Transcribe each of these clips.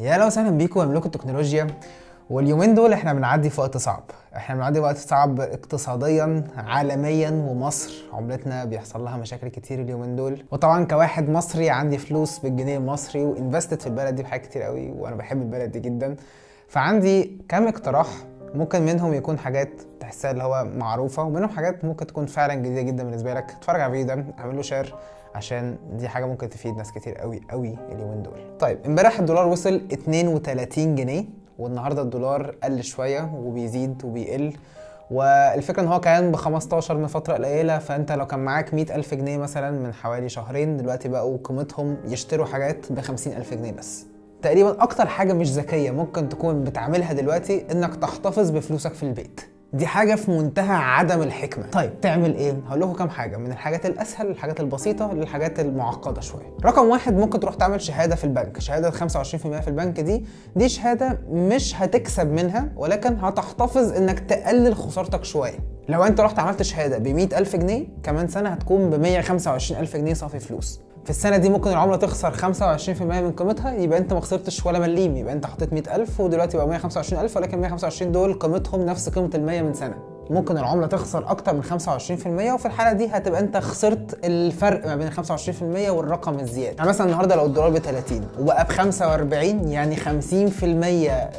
يا اهلا وسهلا بيكم مملوك التكنولوجيا. واليومين دول احنا بنعدي في وقت صعب، احنا بنعدي وقت صعب اقتصاديا عالميا، ومصر عملتنا بيحصل لها مشاكل كتير اليومين دول. وطبعا كواحد مصري عندي فلوس بالجنيه المصري و invested في البلد دي بحاجات كتير قوي، وانا بحب البلد دي جدا. فعندي كام اقتراح، ممكن منهم يكون حاجات تحسها اللي هو معروفة، ومنهم حاجات ممكن تكون فعلا جديدة جدا بالنسبة لك. اتفرج على الفيديو ده، اعمل له share عشان دي حاجة ممكن تفيد ناس كتير قوي قوي اليومين دول. طيب امبارح الدولار وصل 32 جنيه، والنهارده الدولار قل شوية وبيزيد وبيقل، والفكرة ان هو كان ب 15 من فترة قليله. فانت لو كان معاك 100,000 جنيه مثلا من حوالي شهرين، دلوقتي بقوا قيمتهم يشتروا حاجات ب 50,000 جنيه بس تقريبا. اكتر حاجة مش ذكية ممكن تكون بتعملها دلوقتي انك تحتفظ بفلوسك في البيت، دي حاجة في منتهى عدم الحكمة. طيب تعمل ايه؟ هقول لكم كام حاجة، من الحاجات الاسهل للحاجات البسيطة للحاجات المعقدة شوية. رقم واحد، ممكن تروح تعمل شهادة في البنك. شهادة 25% في البنك دي شهادة مش هتكسب منها، ولكن هتحتفظ انك تقلل خسارتك شوية. لو انت رحت عملت شهادة ب 100,000 جنيه، كمان سنة هتكون ب 125,000 جنيه صافي فلوس. في السنة دي ممكن العملة تخسر 25% من قيمتها، يبقى انت ما خسرتش ولا مليم، يبقى انت حطيت 100,000 ودلوقتي بقى 125,000، ولكن 125 دول قيمتهم نفس قيمة ال 100 من سنة. ممكن العملة تخسر اكتر من 25%، وفي الحالة دي هتبقى انت خسرت الفرق ما بين 25% والرقم الزيادة. يعني مثلا النهارده لو الدولار ب 30 وبقى ب 45، يعني 50%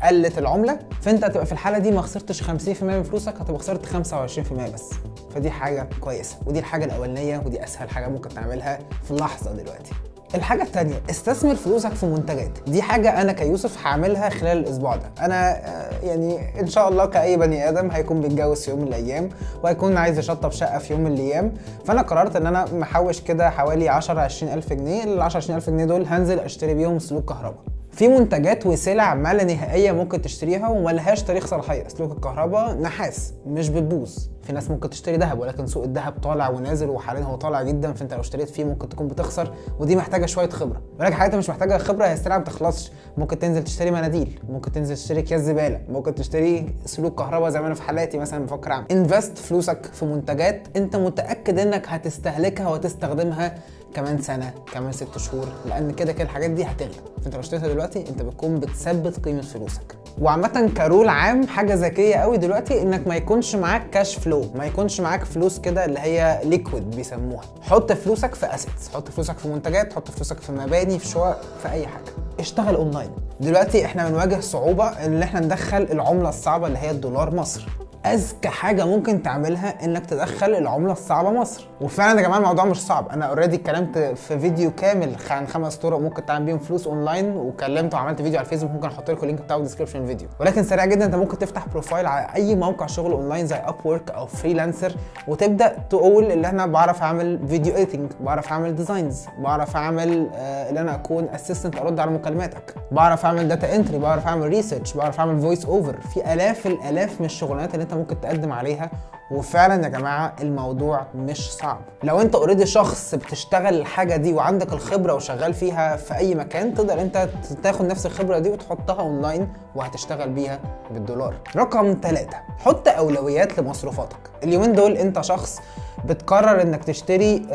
قلت العملة، فانت هتبقى في الحالة دي ما خسرتش 50% من فلوسك، هتبقى خسرت 25% بس. فدي حاجة كويسة، ودي الحاجة الاولانية، ودي اسهل حاجة ممكن تعملها في اللحظة دلوقتي. الحاجة الثانية، استثمر فلوسك في منتجات. دي حاجة انا كيوسف هعملها خلال الاسبوع ده. انا يعني ان شاء الله كاي بني ادم هيكون بيتجوز في يوم من الايام، وهيكون عايز يشطب شقه في يوم من الايام، فانا قررت ان انا محوش كده حوالي 10 20,000 جنيه. ال 10 20,000 جنيه دول هنزل اشتري بيهم سلوك كهرباء. في منتجات وسلع ما لا نهائية ممكن تشتريها وملهاش تاريخ صلاحية. سلوك الكهرباء نحاس مش بتبوظ. في ناس ممكن تشتري ذهب، ولكن سوق الذهب طالع ونازل، وحاليا هو طالع جدا، فانت لو اشتريت فيه ممكن تكون بتخسر، ودي محتاجه شوية خبره. ولكن حاجات مش محتاجه خبره، هي السلعة ما بتخلصش. ممكن تنزل تشتري مناديل، ممكن تنزل تشتري اكياس زبالة، ممكن تشتري سلوك كهرباء زي ما انا في حالاتي مثلا بفكر اعمل. invest فلوسك في منتجات انت متاكد انك هتستهلكها وتستخدمها كمان سنة، كمان 6 شهور، لان كده كده الحاجات دي هتغلى. فانت لو اشتريتها دلوقتي انت بتكون بتثبت قيمة فلوسك. وعامة ك rule عام، حاجة ذكية قوي دلوقتي انك ما يكونش معاك cash flow، ما يكونش معاك فلوس كده اللي هي liquid بيسموها. حط فلوسك في assets، حط فلوسك في منتجات، حط فلوسك في مباني، في شقق، في اي حاجة. اشتغل اونلاين. دلوقتي احنا بنواجه صعوبة ان احنا ندخل العملة الصعبة اللي هي الدولار مصر. اذكى حاجة ممكن تعملها انك تدخل العملة الصعبة مصر. وفعلا يا جماعة الموضوع مش صعب. انا already اتكلمت في فيديو كامل عن 5 طرق ممكن تعمل بيهم فلوس اونلاين، وكلمت وعملت فيديو على الفيسبوك، ممكن احط لكم ال link بتاعه في description الفيديو. ولكن سريع جدا انت ممكن تفتح profile على اي موقع شغل اونلاين زي Upwork او Freelancer، وتبدا تقول اللي انا بعرف اعمل video editing، بعرف اعمل designs، بعرف اعمل اللي انا اكون assistant ارد على مكالماتك، بعرف اعمل data entry، بعرف اعمل research، بعرف اعمل voice over. في الاف الالاف من الشغلانات اللي انت ممكن تقدم عليها. وفعلا يا جماعة الموضوع مش صعب. لو انت already شخص بتشتغل الحاجة دي وعندك الخبرة وشغال فيها في اي مكان، تقدر انت تاخد نفس الخبرة دي وتحطها اونلاين وهتشتغل بيها بالدولار. رقم 3، حط اولويات لمصروفاتك. اليومين دول انت شخص بتقرر انك تشتري،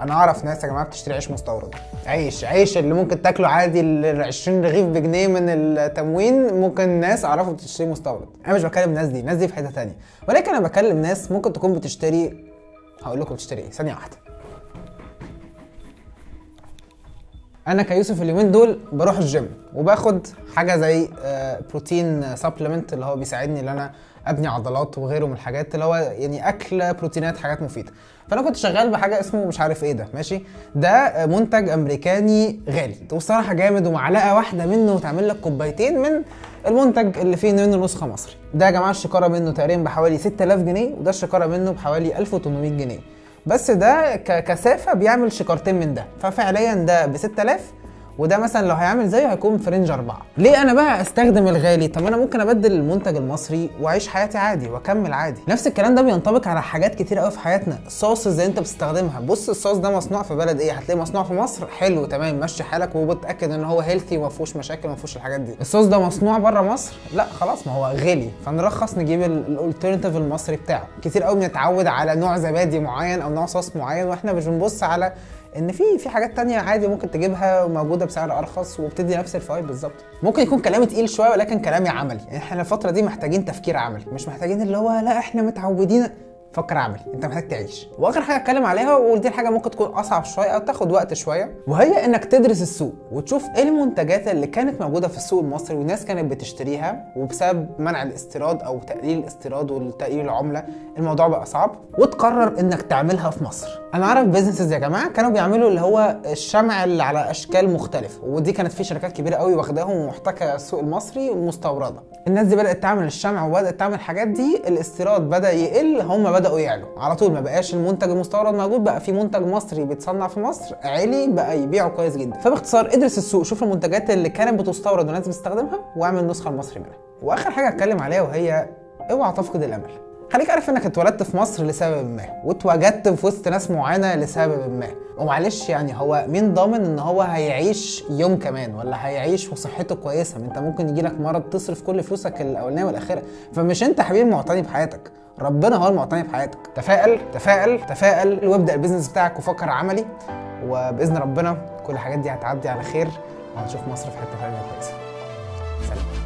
انا اعرف ناس يا جماعة بتشتري عيش مستورد، عيش اللي ممكن تاكله عادي ال 20 رغيف بجنيه من التموين، ممكن ناس اعرفه بتشتري مستورد. انا مش بكلم الناس دي، الناس دي في حتة ثانية، ولكن انا بكلم ناس ممكن تكون بتشتري، هقول لكم بتشتري ايه، ثانية واحدة. انا كيوسف اليومين دول بروح الجيم وباخد حاجة زي protein supplement اللي هو بيساعدني ان انا ابني عضلات وغيره من الحاجات اللي هو يعني اكل بروتينات، حاجات مفيدة. فانا كنت شغال بحاجة اسمه مش عارف ايه ده، ماشي، ده منتج امريكاني غالي والصراحة جامد، ومعلقة واحدة منه تعمل لك كوبايتين من المنتج اللي فيه منه نسخه مصري. ده يا جماعة الشكاره منه تقريبا بحوالي 6000 جنيه، وده الشكاره منه بحوالي 1800 جنيه بس. ده ككثافه بيعمل شكارتين من ده، ففعليا ده ب 6000، وده مثلا لو هيعمل زيه هيكون في range 4. ليه انا بقى استخدم الغالي؟ طب انا ممكن ابدل المنتج المصري واعيش حياتي عادي واكمل عادي. نفس الكلام ده بينطبق على حاجات كتير قوي في حياتنا. ال sauces اللي انت بتستخدمها، بص الصوص ده مصنوع في بلد ايه، هتلاقيه مصنوع في مصر، حلو تمام مشي حالك وبتاكد ان هو healthy وما فيهوش مشاكل وما فيهوش الحاجات دي. الصوص ده مصنوع بره مصر، لا خلاص ما هو غالي، فنرخص نجيب ال alternative المصري بتاعه. كتير قوي بنتعود على نوع زبادي معين او نوع صوص معين، واحنا مش بنبص على ان في حاجات تانية عادي ممكن تجيبها وموجودة بسعر ارخص وبتدي نفس الفوائد بالظبط. ممكن يكون كلامي تقيل شوية ولكن كلامي عملي، يعني احنا الفترة دي محتاجين تفكير عملي، مش محتاجين اللي هو لا احنا متعودين. فكر عملي، انت محتاج تعيش. واخر حاجة اتكلم عليها، ودي الحاجة ممكن تكون اصعب شوية او تاخد وقت شوية، وهي انك تدرس السوق وتشوف ايه المنتجات اللي كانت موجودة في السوق المصري والناس كانت بتشتريها، وبسبب منع الاستيراد او تقليل الاستيراد وتقليل العملة الموضوع بقى صعب، وتقرر انك تعملها في مصر. انا اعرف businesses يا جماعة كانوا بيعملوا اللي هو الشمع اللي على اشكال مختلفة، ودي كانت في شركات كبيرة قوي واخداهم ومحتكره السوق المصري ومستورده. الناس دي بدات تعمل الشمع وبدات تعمل الحاجات دي، الاستيراد بدا يقل، هم بداوا يعلوا على طول، ما بقاش المنتج المستورد موجود، بقى في منتج مصري بيتصنع في مصر عالي بقى يبيعه كويس جدا. فباختصار ادرس السوق، شوف المنتجات اللي كانت بتستورد والناس بتستخدمها واعمل النسخة المصري منها. واخر حاجة اتكلم عليها وهي اوعى تفقد الامل. خليك عارف انك اتولدت في مصر لسبب ما، واتوجدت في وسط ناس معينة لسبب ما، ومعلش يعني هو مين ضامن ان هو هيعيش يوم كمان ولا هيعيش وصحته كويسة؟ ما انت ممكن يجيلك مرض تصرف كل فلوسك الاولانية والاخيرة، فمش انت حبيبي المعتني بحياتك، ربنا هو المعتني بحياتك. تفائل تفائل تفائل، وابدا ال business بتاعك وفكر عملي، وباذن ربنا كل الحاجات دي هتعدي على خير وهنشوف مصر في حتة ثانية كويسة. سلام.